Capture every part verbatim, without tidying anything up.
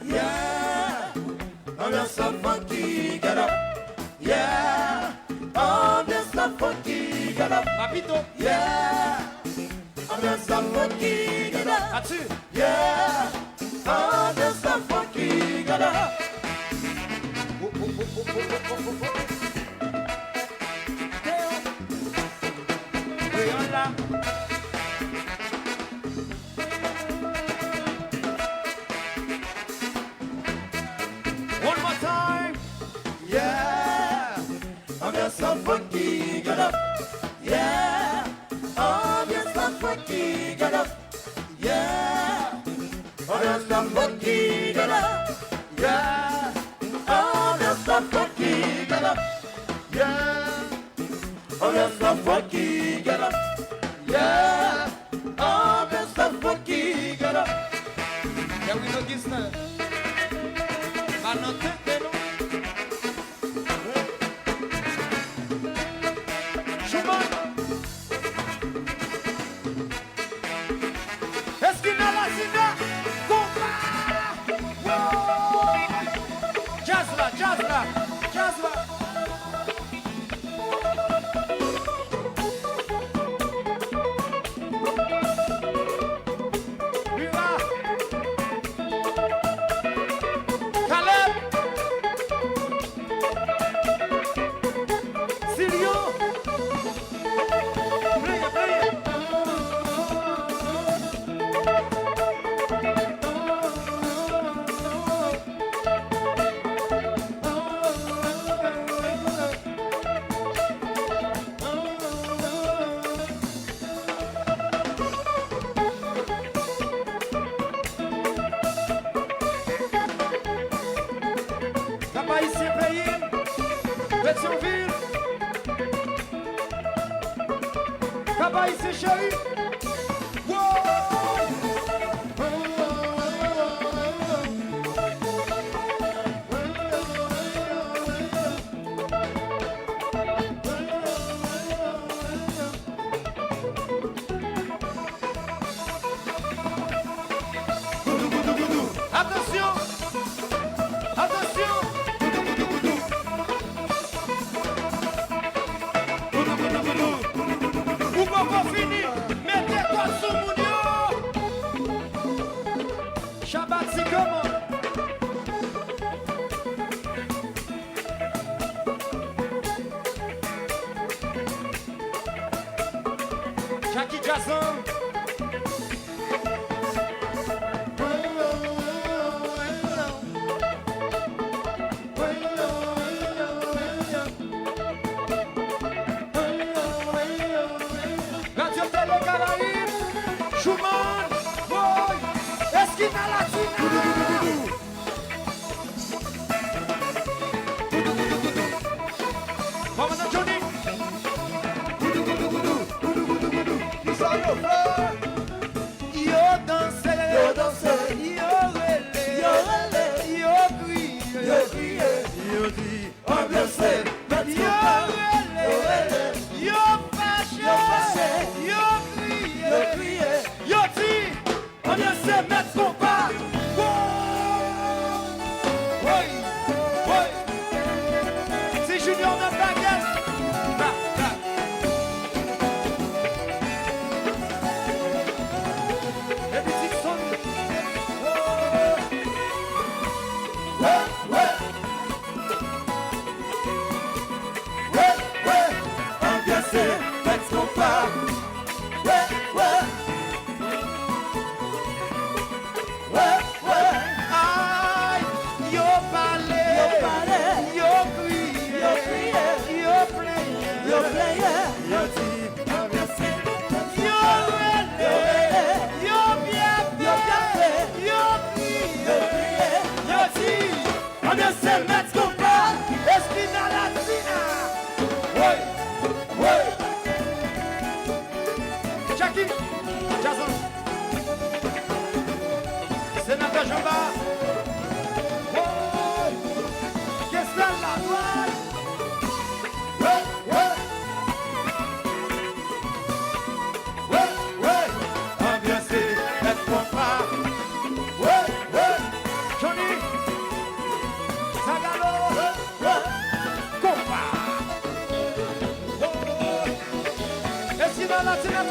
Yeah, anbyans la funky, get up. Yeah, anbyans la funky, get up. Papito. Yeah, anbyans la funky, get up. Ati. Yeah, anbyans la funky, get up. Kreyòl la. One more time. Yeah. Ambiance la funky, get up. Yeah. Ambiance la funky, get up. Yeah. Ambiance la funky, get up. Yeah. Ambiance la funky, get up. Yeah. Ambiance la funky, get up. Yeah. Ambiance la funky, get up. Yeah, we know this now. Pa nan tenten, non. Chouman. Esquina Latina, konpa! Wow! Djaz la, djaz la, djaz la. Viva! Caleb! Silio! Play it, play it! Cap Haïtien peyi m, Petyonvil. Cap Haïtien cheri. Wow! Atansyon! Atansyon! Ou poko fini, mete kò sou moun yo! Shabba ti kòman? Jackie Jason. Radio Télé Caraïbes, Chouman, Boy, Esquina Latina. Kòmandan Johnny. Kisa yo fè?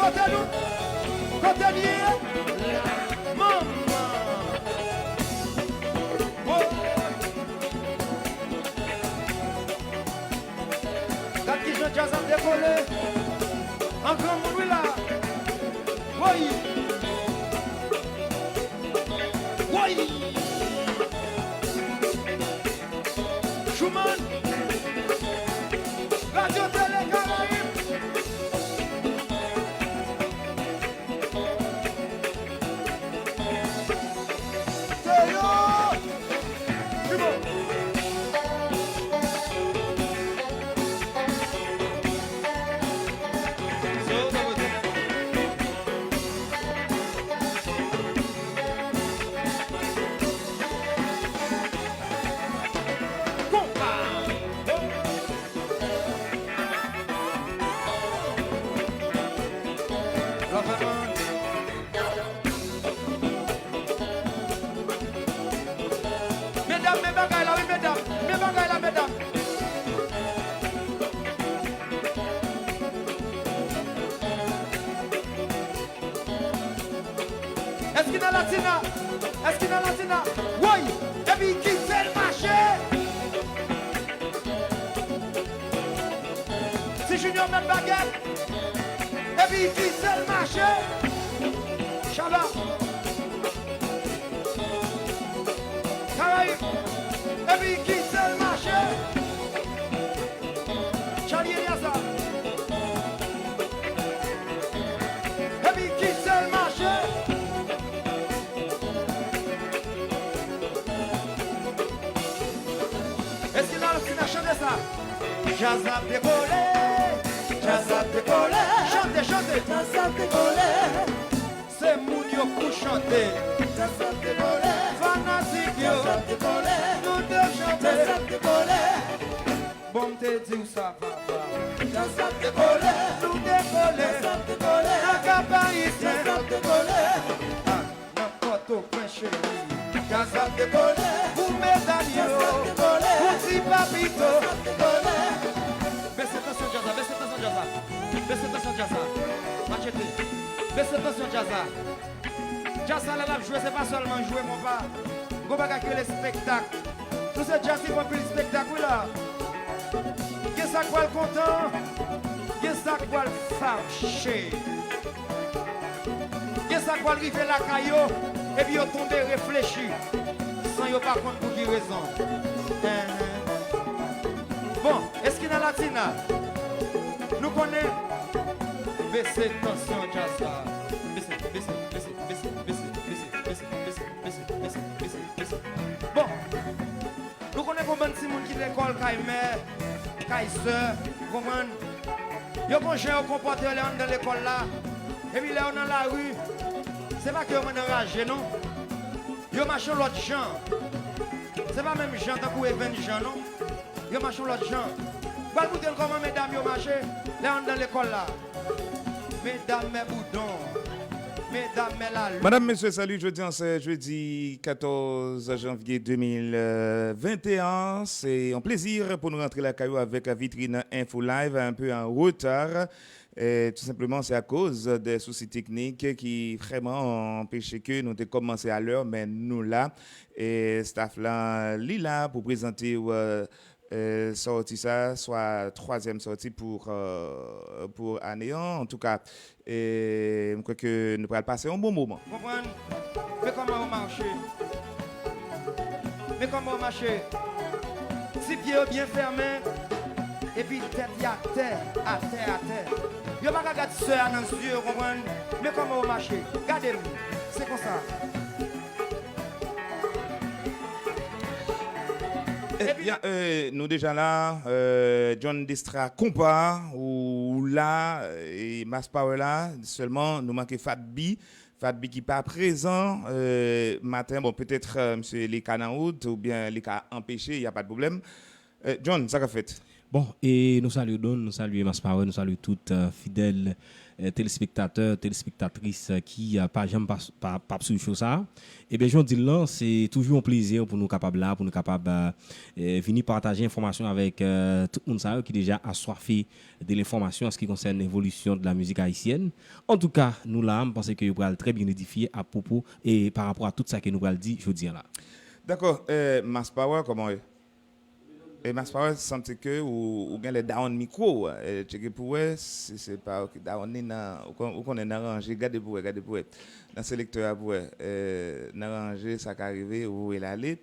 Kote nou? Kote n ye? Manman! Oh! Gad kijan djaz ap dekole. An granmoun wi la. Woy! Woy! Schumann! Radyo Tele Karayib! Teo! Pi bon! Konpa! Medam, men bagay la, wi, medam. Men bagay la, medam. Eskina Latina! Eskina Latina! Woy! Epi kite l mache! Ti Junior met bagèt! Epi kite l mache! Shabba! Karayib! Epi kite l mache! Charly Eliazar. Epi kite l mache. Eskina Latina, chante sa. Djaz ap dekole. Djaz ap dekole. Chante, chante. Djaz ap dekole. Se moun yo pou chante. Fanatik yo, nou dwe chante. Bon, m te di w sa, papa. Nou dekole. Nan Kap Ayisyen. Ah, nan Pòtoprens, cheri. Pou medam yo. Pou ti papito. Bese tansyon djaz la, bese tansyon djaz la. Bese tansyon djaz la. Machete. Bese tansyon djaz la. Djaz sa lè l ap jwe, se pa sèlman jwe, konpa. Gon bagay ki rele spektak. Nou se djaz ki fè anpil spektak, wi la. Gen sa k pral kontan, gen sa k pral fache. Gen sa k pral rive lakay yo, epi yo tonbe reflechi, san yo pa konn pou ki rezon. Enhen. Bon, Eskina Latina, nou konnen, bese tansyon djaz la. Bese, bese, bese, bese, bese. Bon, nou konnen gon bann timoun ki lekòl kay mè, kay sè, ou konprann? Yo gon jan yo konpòte yo lè yo anndan lekòl la. Epi lè yo nan lari, se pa ke yo mande anraje non. Yo mache yon lòt jan. Se pa menm jan tankou Even Jean non. Yo mache yon lòt jan. Pral montre n kòman medam yo mache lè yo anndan lekòl la. Medam, mè boudon. Medam, mè lalou. Madam, mesye, salut. Jodi an, se jedi katòz janvye de mil venteyen. Se yon plezi pou nou rantre lakay ou avèk Vitrin Info Live, un peu en retard. Eh, tou senpleman, se akoz de sousi teknik ki vrèman anpeche ke nou te kòmanse alè, men nou la. E staff la, li la pou prezante w, eh, sòti sa, swa twazyèm sòti pou, eh, pou ane an. Antouka, eh, m kwè ke nou pral pase yon bon moman. Konprann? Men kòman yo mache. Men kòman yo mache. Ti pye yo byen fèmen, epi tèt y atè, atè, atè. Yo pa ka gad sè a nan zye yo, konprann? Men kòman yo mache. Gade m. Se konsa. Ebyen, eh, nou deja la, eh, John Destra Konpa, ou la, e Mass Power la, sèlman nou manke Fat B, Fat B ki pa prezan, eh, maten, bon, petèt, eh, misye li ka nan wout, oubyen li ka anpeche, y a pas de problème. Eh, John, sa k ap fèt? Bon, e nou salye Don, nou salye Mass Power, nou salye tout, eh, fidèl eh, telespektatè, telespektatris, eh, ki eh, pa janm pa, pa, pa ap swiv show sa a. Ebyen, jan w di l lan, se toujou yon plezi pou nou kapab la, pou nou kapab eh, eh, vini pataje enfòmasyon avèk eh, tout moun sa yo ki deja aswafe de lenfòmasyon an se ki konsène evolisyon de la mizik ayisyèn. Antouka, nou la, m panse ke yo pral trè byen edifye apwopo e pa rapò a tout sa ke nou pral di jodi an la. Dakò, eh, Mass Power, kòman w ye? E Mass Power, santi ke ou, ou genlè dawonn mikwo w. Eh, tcheke pou wè si se pa ou ki dawonn li nan, ou kon- ou konnen nan ranje, gade pou wè, gade pou wè. Nan selektè a pou wè, eh, nan ranje, sa ka rive, ou voye l ale.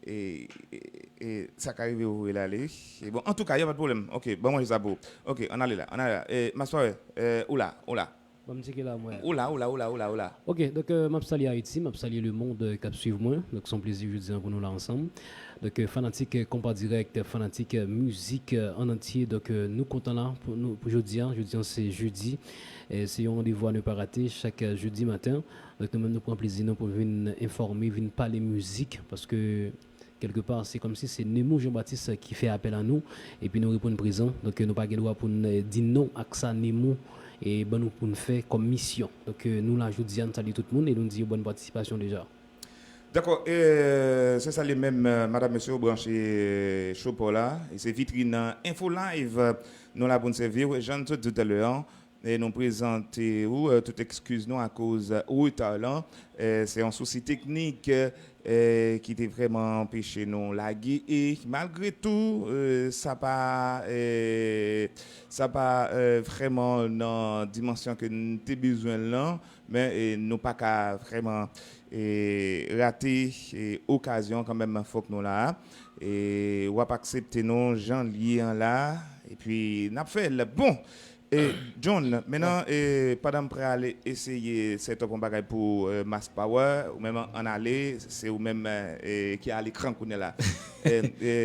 E, e, e sa ka rive, ou voye l ale. E bon, antouka, y a pa de pwoblèm. Ok, ban mwen sa pou ou. Ok, ann ale la, ann ale la. E, Mass Power, eh, ou la, ou la. Ban m tcheke la, mwen. Ou la, ou la, ou la, ou la, ou la. Ok, donk euh, m ap salye Ayiti, m ap salye lemonn euh, k ap swiv mwen. Donk se yon plezi jodi an pou nou la ansanm. Donk euh, fanatik euh, Konpa Dirèk, fanatik euh, mizik euh, an antye. Donk euh, nou kontan la pou nou pou jodi an. Jodi an se jedi. E se yon randevou a ne pa rate chak euh, jedi maten. Donk nou menm nou pran plezi nou pou vin enfòme, vin pale mizik paske kèlkepa se kòmsi se Nemou Jean Baptiste ki fè apèl a nou epi nou reponn prezan. Donk euh, nou pa gen dwa pou n euh, di non ak sa Nemou e ban nou pou n fè kòm misyon. Donk euh, nou la jodi a n salye tout moun e nou di yo bòn patisipasyon deja. Dakò, e se sa li menm, eh, madanm, mesye, ou branche eh, show pa w la. E se vitrin eh, Info Live, eh, nou la pou n sèvi w. Jan n sot di w talè an, e nou prezante ou eh, tout ekskiz nou akoz eh, reta lan. Eh, se yon sousi teknik eh, ki te vrèman anpeche nou lage. E malgre tou, eh, sa pa, eh, sa pa eh, vrèman nan dimansyon ke n te bezwen l lan. Men eh, nou pa ka vrèman eh, rate eh, okazyon kanmenm, fòk nou la. E w ap aksepte nou jan l ye an la. Epi n ap fè l. Bon, e John, mennan, e pandan m pral eseye set up yon bagay pou eh, Mass Power, ou menm ann ale, se ou menm eh, ki a lekran kounye a la. E, e,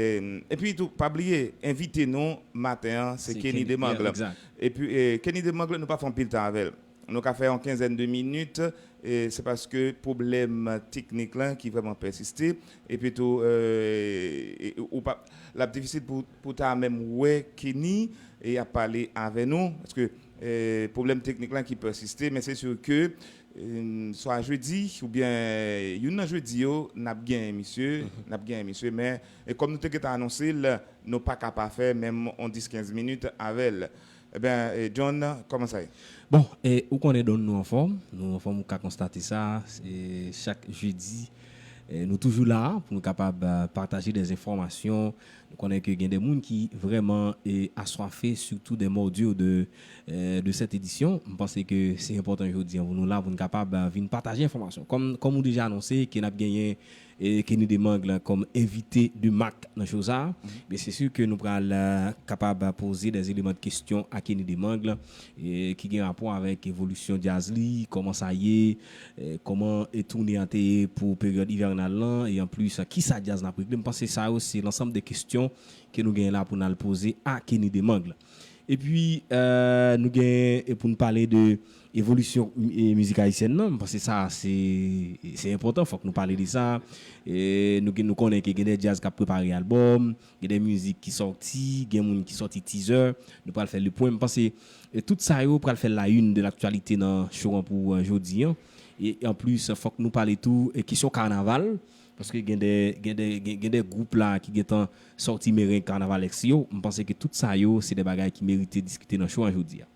epi tou, pa bliye, envite nou maten an, se Kenny Demangle. Epi, eh, Kenny Demangle, nou pa fè anpil tan avè l. Nou ka fè yon kenzèn de minit, e se paske pwoblèm teknik lan ki vrèman pèsiste. Epi tou, eh, e, ou pa, l ap difisil pou, pou ta menm wè Kenny e ap pale avè nou. Paske eh, pwoblèm teknik lan ki pèsiste, men se si ke eh, swa jedi oubyen youn nan jedi yo, n ap genyen misye, n ap genyen misye, men e kòm nou te gentan anonse l, nou pa ka pa fè menm yon dis kenz minit avè l. Ebyen, eh, John, kòman sa ye? Bon, e ou konnen Don nou anfòm. Nou anfòm, ou ka konstate sa. E chak jedi, e nou toujou la pou nou kapab eh, pataje de enfòmasyon. Nou konnen ke gen de moun ki vrèman e aswafe, sitou de mòdyo de, eh, de sèt edisyon. M panse ke se enpòtan jodi an pou nou la, pou nou kapab eh, vin pataje enfòmasyon. Kòm, kòm ou deja anonse, ke n ap genyen e Kenny Demangle kòm envite de mak nan show sa a. Men se si ke nou pral eh, kapab poze de eleman de kesyon a Kenny Demangle e ki gen rapò avèk evolisyon djaz li, kòman sa ye, eh, kòman e toune an te ye pou peryòd ivènal lan, e anplis, kisa djaz n ap regle. M panse sa yo se lansanm de kesyon ke nou genyen la pou n al poze a Kenny Demangle. Epi, eh, nou gen e pou n pale de evolisyon e, mizik ayisyèn nan. M panse sa se se enpòtan, fòk nou pale de sa. E nou gen, nou konnen ke gen de djaz k ap prepare albòm, gen de mizik ki sòti, gen moun ki sòti teaser. Nou pral fè le pwen. M panse e tout sa yo pral fè la une de l'actualité nan show an pou eh, jodi an. E anplis, fòk nou pale tou e kesyon kanaval. Paske gen de, gen de, gen, gen de gwoup la ki gentan sòti mereng kanavalèks yo. M panse ke tout sa yo, se de bagay ki merite diskite nan show an jodi a.